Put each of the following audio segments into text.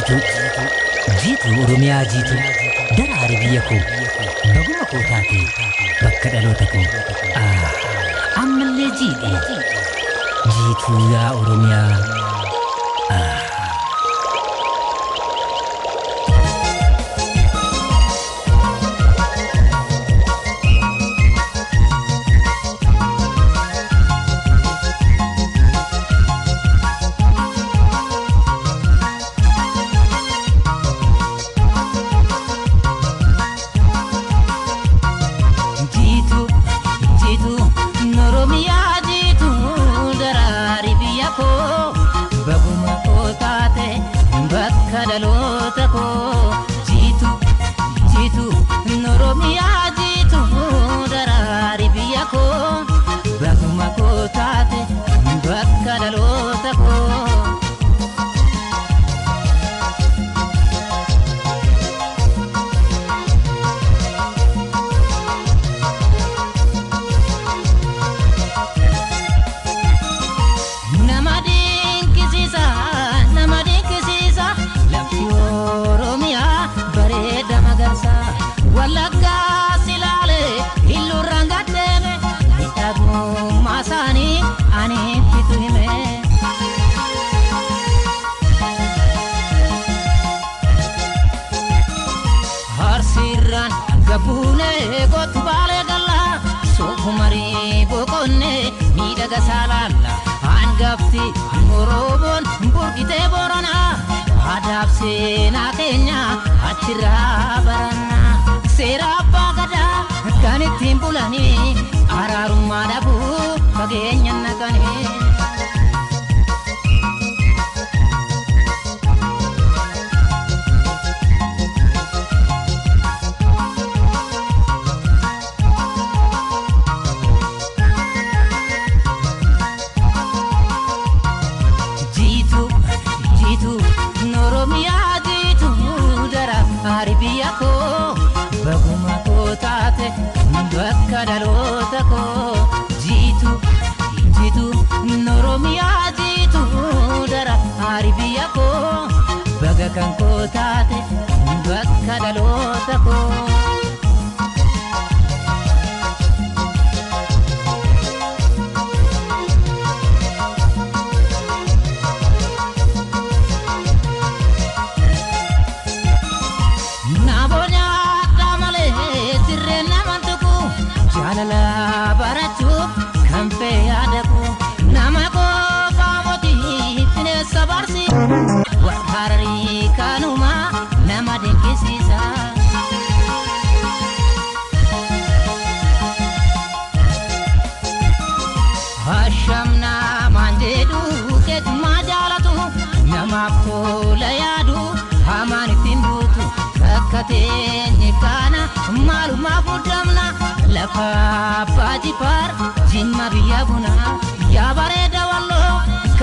Jiituu jiituu Oromiyaa jiituu daraare biyya koo baguma koo taate bakka dhaloota koo ammallee jiidhe jiituu yaa Oromiyaa. Jiituu jiituu Oromiyaa jiituu daraari biyya koo baguma koo taate bakka dhaloota koo jiituu jiituu Oromiyaa jiituu daraari biyya koo baguma koo taate bakka dhaloota koo. Nama dinqisiisa, nama dinqisiisa, lafti Oromiyaa bareeda magarsa. Wallaggaa silaalee illuurraan gaddeeme, miidhagummaa isaanii ani ittitu hime. Harsiirraan gabbuunee kottu baalee gallaa soofumarii boqonnee miidhaga saalaalla hangafti Oromoon burqitee boronaa aadaaf seenaa keenya achirraa barannaa seera abbaa gadaa kan ittiin bulanii araarummaa dhabuu fageenya naqanii. Jiituu jiituu Oromiyaa jiituu daraari biyya koo baguma koo taate bakka dhaloota koo jiituu jiituu Oromiyaa jiituu daraari biyya koo baga kan koo taate bakka dhaloota koo. Namoota malee sirreen nama tuqu jaalala barachuuf kan fee yaadaku nama qofaa mootii bineensa barsiisa warra hararii kanuma nama dinqisiisa. Hashamnaa maan jedhu keetumaa jaalatu namaaf tola yaadu hamaan ittiin buutu bakka teenye kana maalumaaf muddamna lafa abbaa jifaar jimma biyya bunaa yaa bareeda walloo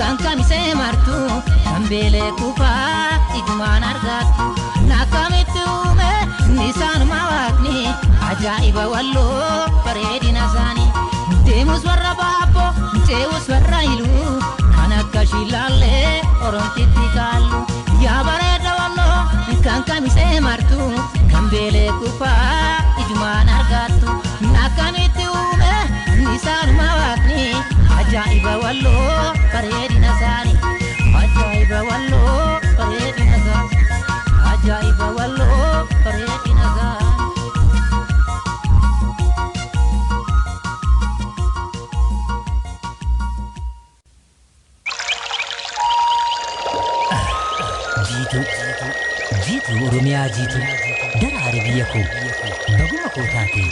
kan kamisee martu kan beelee kufaa igumaan argattu nakkamitti uume nisaanuma waaqni ajaa'iba walloo bareedina isaanii. Deemus warra baaboo, ce'us warra iluu, kan akka shilaallee oromtitti kaallu. Yaa bareeda walloo, kan kamisee martu, kan beelee kufaa ijumaan argattu. Akkamitti uume isaanuma waaqni, ajaa'iba walloo bareedina isaanii. Ajaa'iba walloo bareedina isaanii. Ajaa'iba walloo bareedina isaanii. Jiituu jiituu Oromiyaa jiituu daraare biyya koo baguma koo taate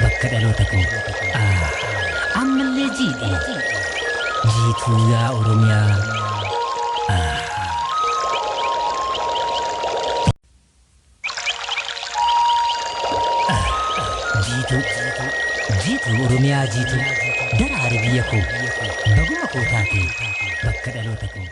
bakka dhaloota koo ammallee jiidhe jiituu yaa Oromiyaa. Jiituu jiituu Oromiyaa jiituu daraare biyya koo baguma koo taate bakka dhaloota koo.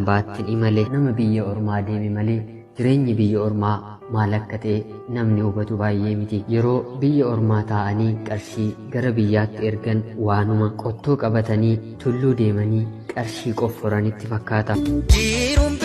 hambaattin imale. Nama biyya ormaa deeme malee jireenyi biyya ormaa maal akka ta'e namni hubatu baay'ee miti. Yeroo biyya ormaa taa'anii qarshii gara biyyaatti ergan waanuma qottoo qabatanii tulluu deemanii qarshii qofforanitti fakkaata. Jiruun